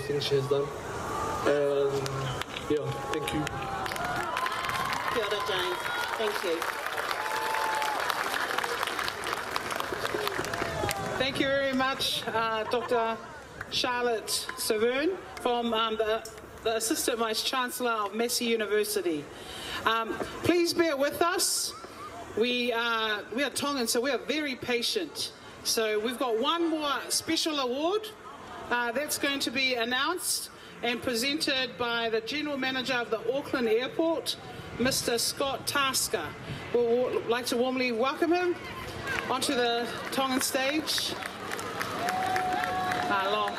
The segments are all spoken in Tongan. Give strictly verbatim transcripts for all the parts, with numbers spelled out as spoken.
things she has done. And yeah, thank you. Kia ora, James. Thank you. Thank you very much, uh, Doctor Charlotte Severn from, um, the, the Assistant Vice Chancellor of Massey University. Um, please bear with us. We are, we are Tongan, so we are very patient. So we've got one more special award, uh, that's going to be announced and presented by the General Manager of the Auckland Airport, Mister Scott Tasker. We would like to warmly welcome him onto the Tongan stage. Mālō.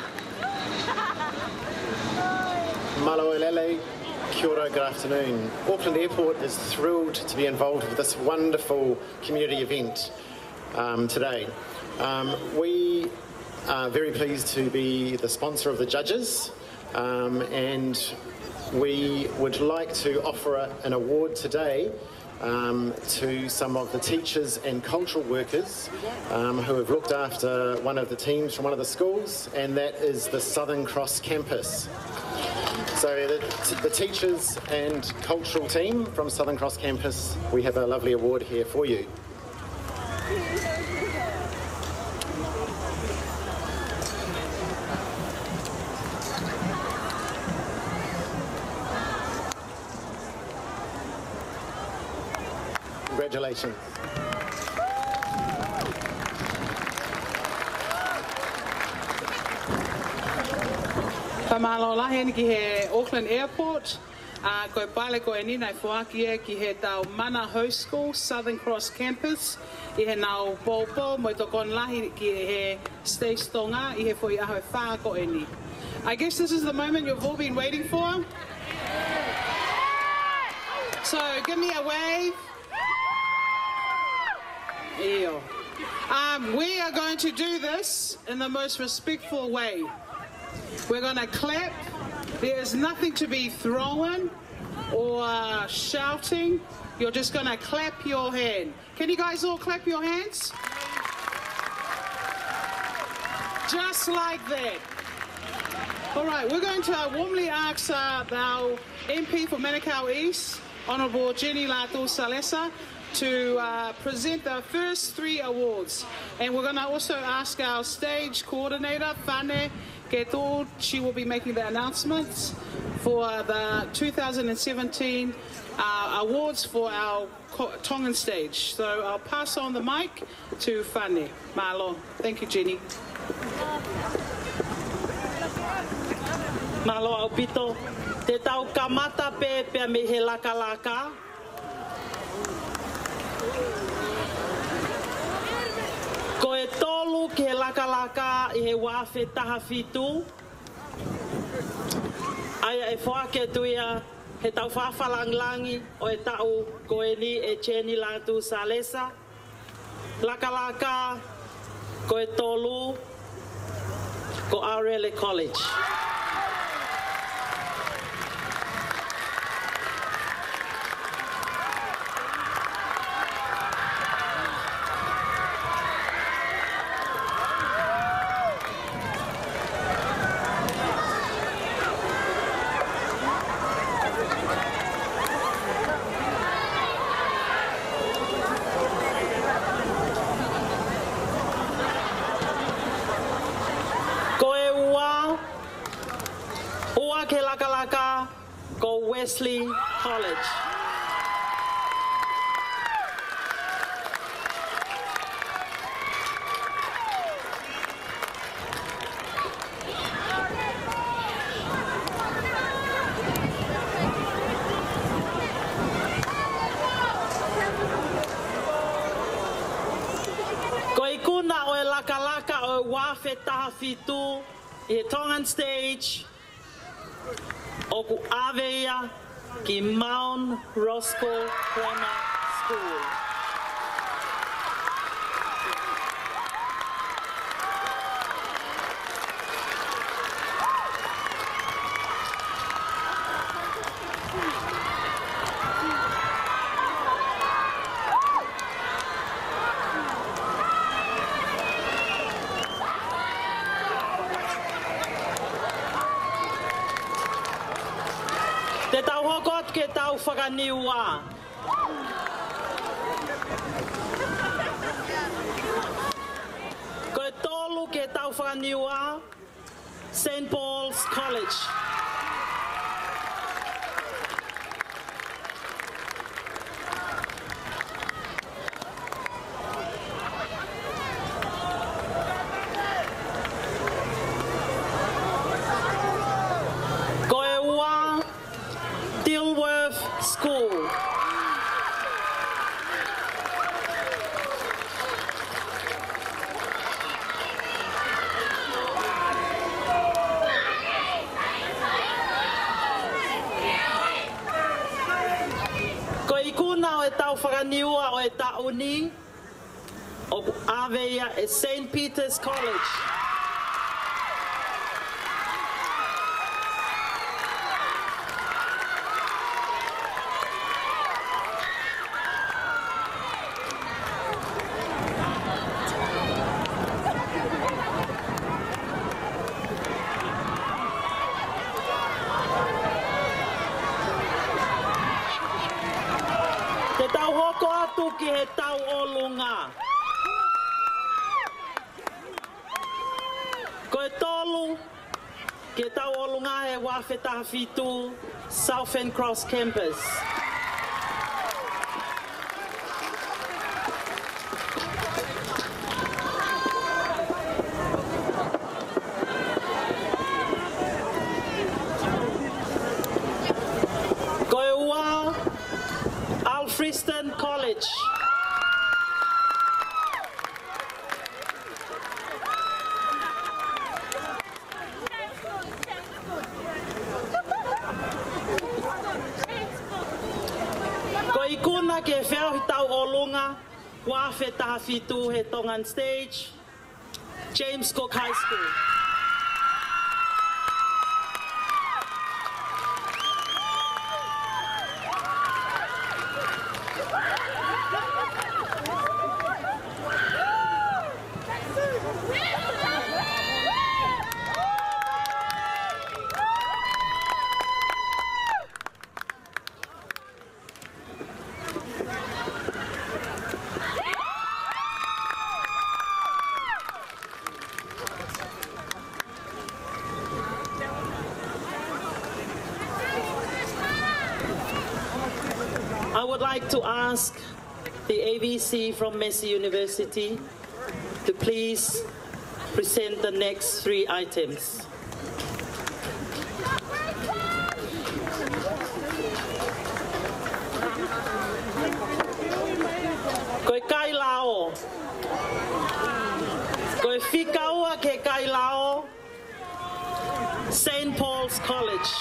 Mālō e lelei, kia ora, good afternoon. Auckland Airport is thrilled to be involved with this wonderful community event, um, today. Um, we are very pleased to be the sponsor of the judges, um, and we would like to offer a, an award today, um, to some of the teachers and cultural workers, um, who have looked after one of the teams from one of the schools, and that is the Southern Cross campus. So the, the teachers and cultural team from Southern Cross campus, we have a lovely award here for you. Congratulations. Fakamālō lahi eni ki he Auckland Airport. ʻA, ko e pale ko eni naʻe foaki ia ki heʻetau mana host school, Southern Cross Campus, ʻi heʻenau poupou mo e tokoni lahi ki he States Tonga ʻi he foʻi ʻaho ʻe fā ko eni. I guess this is the moment you've all been waiting for. So give me a wave. ʻIo. Um, we are going to do this in the most respectful way. We're gonna clap. There is nothing to be thrown or, uh, shouting. You're just gonna clap your hand. Can you guys all clap your hands? Just like that. All right, we're going to, uh, warmly ask, uh, our M P for Manukau East, Honourable Jenny Lātū Salesa, to, uh, present the first three awards. And we're gonna also ask our stage coordinator, Fane Ketu, she will be making the announcements for the two thousand and seventeen, uh, awards for our co-, Tongan stage. So I'll pass on the mic to Fane. Mālō. Thank you, Jenny. Mālō ʻaupito. Te tau kamata pē pea mei he lakalaka. Ko e tolu ki he lakalaka ʻi he ua afe taha fitu. ʻA ia ʻe foaki atu ia heʻetau fakalangilangi ʻo e taʻu ko eni ʻe Jenny Lātū Salesa. Lakalaka ko e tolu, ko Aorere College. Ko e ua, ua ki he lakalaka, ko Wesley College. Ko e ikuna ʻo e lakalaka ʻo e ua afe taha fitu ʻi he Tongan Stage, ʻoku ʻave ia ki Mount Roskill Grammar School. Te tau hoko atu ki he tau fakaniua. Ko e tolu ki he tau fakaniua, Saint Paul's College. Ko e ua, Dilworth School. Ko e ikuna ʻo e tau fakaniua ʻo e taʻu ni, ʻoku ʻave ia ʻe Saint Peter's College. Te tau hoko atu ki he tau ʻolunga. Ko e tolu ki he tau ʻolunga ʻe ua afe taha fitu, Southern Cross Campus. Ko e ua, Alfriston College. Ko e ikuna ki he feʻauhi tau ʻolunga, ua afe taha fitu he Tongan Stage, James Cook High School. I would like to ask the A V C from Massey University to please present the next three items. Ko e kailao. Ko e fika ua ki he kailao, Saint Paul's College.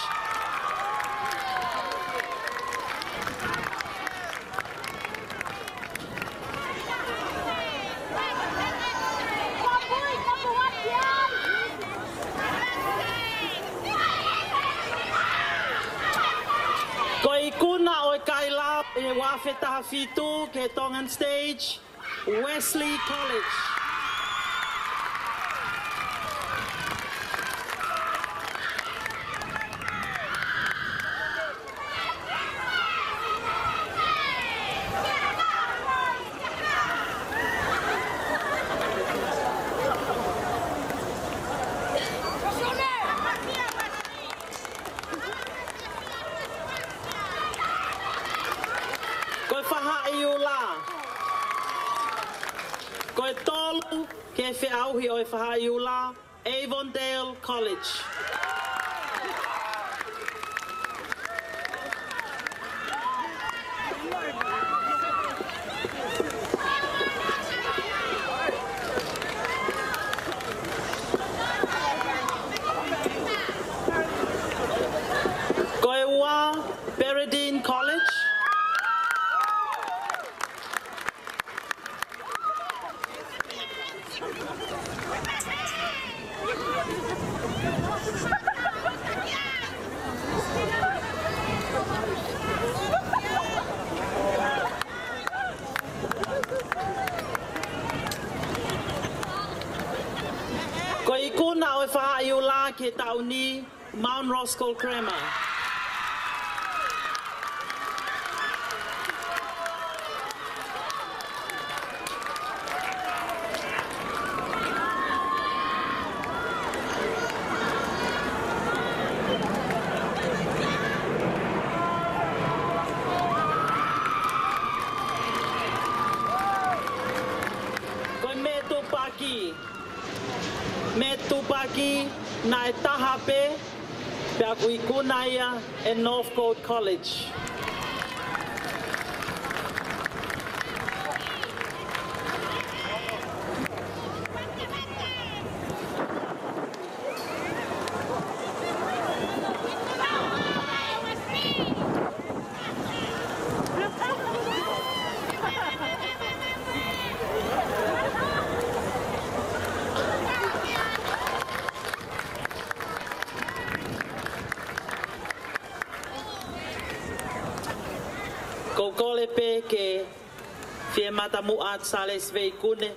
Ko e ikuna ʻo e kailao ʻi he ua afe taha fitu ki he Tongan Stage, Wesley College. Ko e fahaʻi ula. Ko e tolu ki he feʻauhi ʻo e fahaʻi ula, Avondale College. Ko e ua, Peredean College. Ko e ikuna ʻo e fahaʻi ula ki he taʻu ni, Mount Roskill Grammar. Ki naʻe taha pē, pea ʻoku ikuna ia ʻe Northcote College. Ko e kole pē ki he fiematamuʻa ʻa Sālesi Veikune,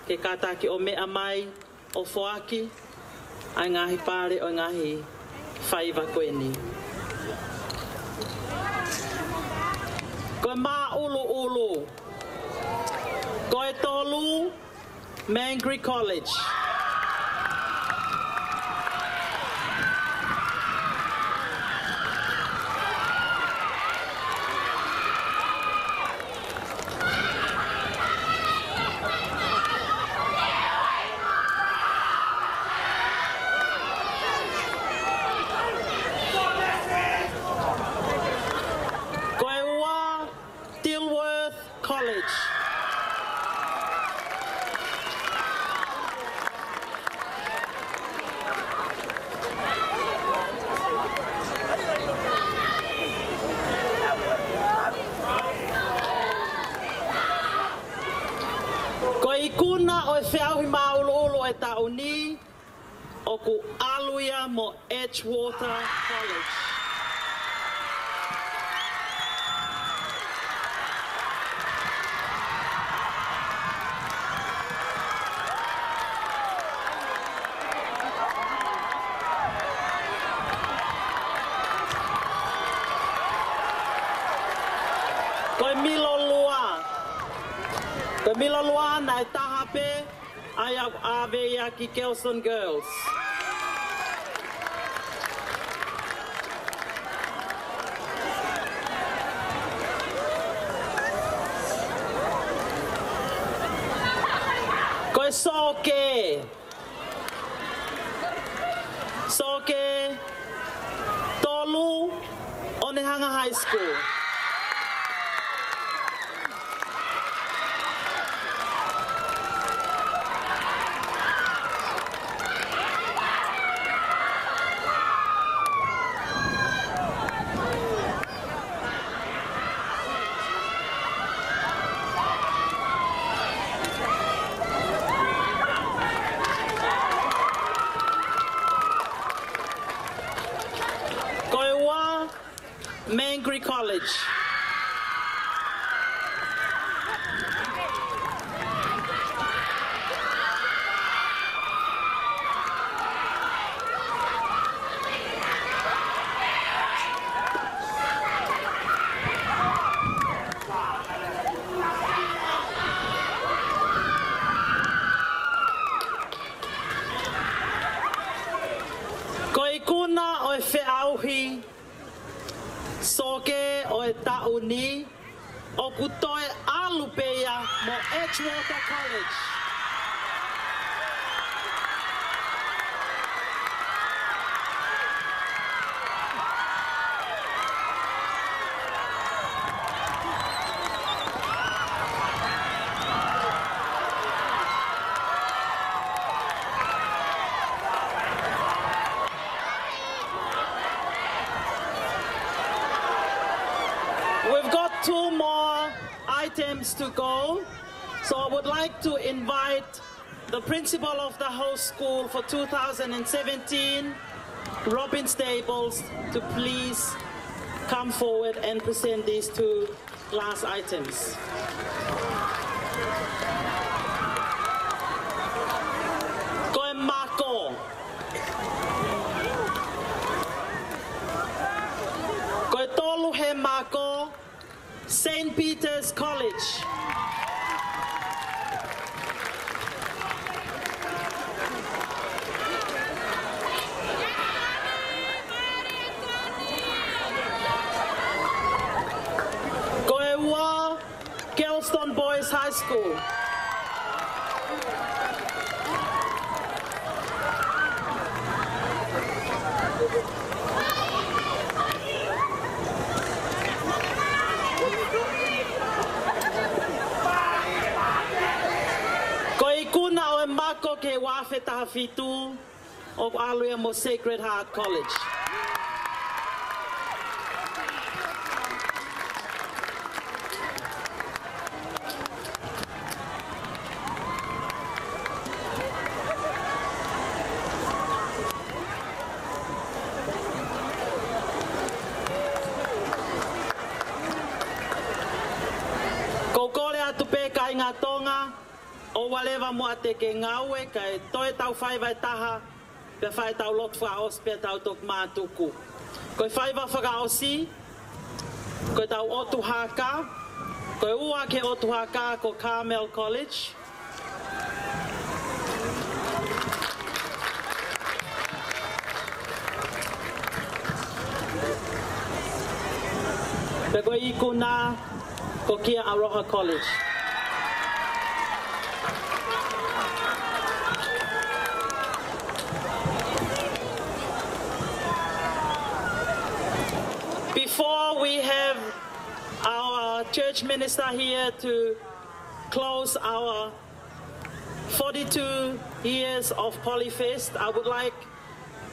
ke kātaki ʻo meʻa mai ʻo foaki ʻa e ngaahi pale ʻo e ngaahi faiva ko eni. Ko e māʻuluʻulu. Ko e tolu, Mangere College. Ko e ua, Dilworth College. Ko e ikuna ʻo e feʻauhi māʻuluʻulu ʻo e taʻu ni, ʻoku ʻalu ia mo Edgewater College. Ko e milo lua. Ko e milo lua naʻe taha pē, ʻa ia ʻoku ʻave ia ki Kelston Girls. Ko e sōkē. Sōkē tolu, Onehunga High School. Ko e ua, Mangere College. Ko e ikuna ʻo e feʻauhi sōkē ʻo e taʻu ni, ʻoku toe ʻalu pē ia mo Edgewater College. We've got two more items to go, so I would like to invite the principal of the host school for two thousand and seventeen, Robin Stables, to please come forward and present these two last items. Ko e mako. Ko e tolu he mako, Saint Peter's College. Ko e ua, Kelston Boys High School. Ko e ikuna ʻo e mako ki he uaafe taha fitu, ʻoku ʻalu ia mo Sacred Heart College. Ko u kole atu pē kāinga Tonga, ʻoua leva muʻa te ke ngāue, kae toe tau faiva ʻe taha, pea fai ʻetau lotu fakaʻosi pea tau toki mātuku. Ko e faiva fakaʻosi, ko ʻetau ʻotu haka, ko e ua ki he ʻotu haka ko Carmel College. Pea ko e ikuna ko Kia Aroha College. Before we have our church minister here to close our forty-two years of Polyfest, I would like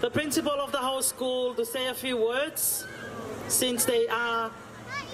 the principal of the whole school to say a few words, since they are